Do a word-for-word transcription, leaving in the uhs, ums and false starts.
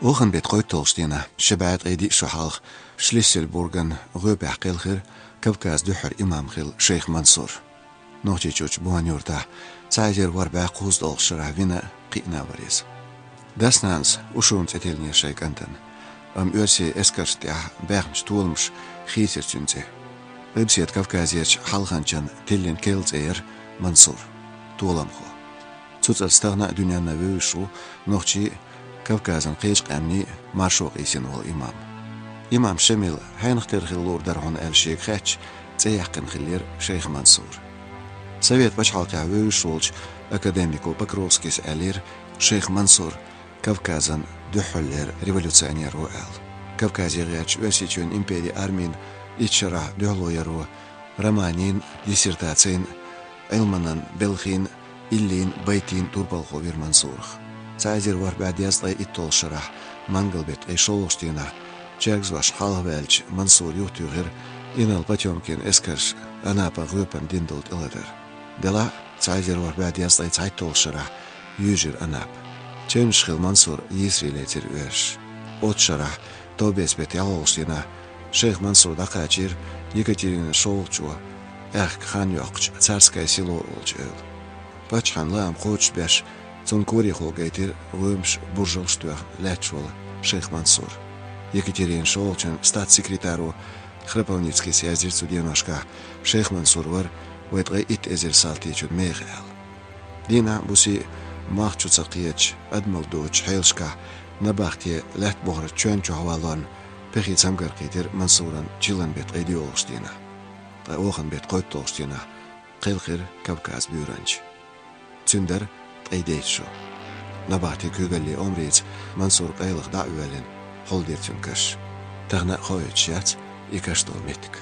Оханан беттан кхойтталгӀачу дийнахь, ши бӀе ткъе диъ шо хьалха, Шлиссельбурган гӀоьпехь кхелхира Кавказан дуьххьара имам хилла шайх Мансур. Нохчийчуьрчу Буханан-Юртахь цхьа эзар ворхӀ бӀе кхузткъалгӀачу шарахь вина а, кхиъна а вара иза. Дас-нанас Ушуна цӀе теллинера шайн кӀантана, амма оьрсийн эскаршна тӀехь баьхначу толамаша хийцира цуьнан цӀе. Къилбаседа Кавказерчу хьалханчашна тиллина керла цӀе яра Мансур, толамхо. Цу цӀарца тахана а дуьненна вевзаш ву нохчийн а, Кавказан кхечу къаьмнийн а маршо къийсина волу имам. Имам Шамил хьенах тера хила луур дара хьуна аьлла шега хаьттича, цӀе яьккхина хиллера шайх Мансур. Совет пачхьалкхехь вевзаш волчу академико Покровскийс аьллера, шайх Мансур Кавказан дуьххьарлера революционер ву аьлла. Кавказе гӀертачу Оьрсийчоьнан империн армин итт шарахь дуьхьало яро, романийн, диссертацийн, Ӏилманан белхийн, иллийн, байтийн турпалхо вира Мансурах. Цхьа эзар ворхӀ бӀе дезткъе итталгӀачу шарахь, мангал беттан ткъе шолгӀачу дийнахь, чергазошна хьалхаваьллачу Мансура юхатуьйхира инарла Потёмкинан эскарша Анапа гӀоьпана дина долу тӀелатар. Делахь а, цхьа эзар ворхӀ бӀе дезткъе цхьайтталгӀачу шарахь юьйжира Анапа. Чевнаш хилла Мансур йийсаре лецира оьрсаша. Оццу шарахь, товбеца беттан ялхолгӀачу дийнахь, шайх Мансур дӀакхачийра Екатерина шолгӀачо аьхка хан йоккхучу Царское Село олучу эвла. Паччахьан лаам кхочушбеш, цунна корехула гайтира гӀоьмаш, буржалш а тоьхна лаьтташ волу шайх Мансур. Екатерина шолгӀачун статс-секретаро Храповницкийс яздира цу деношкахь, шайх Мансур вара вайн ткъе итт эзар салтичун меха аьлла. Дийнахь а, буса а мах чу ца кхеташ, адамалла доцучу хьелашкахь, набахте лаьтта бохург чоьн чохь валорна, пехи цамгар кхийтира Мансуран чиллан беттан ткъе доьалгӀачу дийнахь. Ткъа оханан беттан кхойтталгӀачу дийнахь кхелхира Кавказан буьйранча. Цуьнан дара ткъе дейтта шо. Набахтин куьйгаллин омрица Мансур къайлаха дӀа а воьллина, хьулдира цуьнан каш. Тахана а хоуьйтуш яц и каш долу меттиг.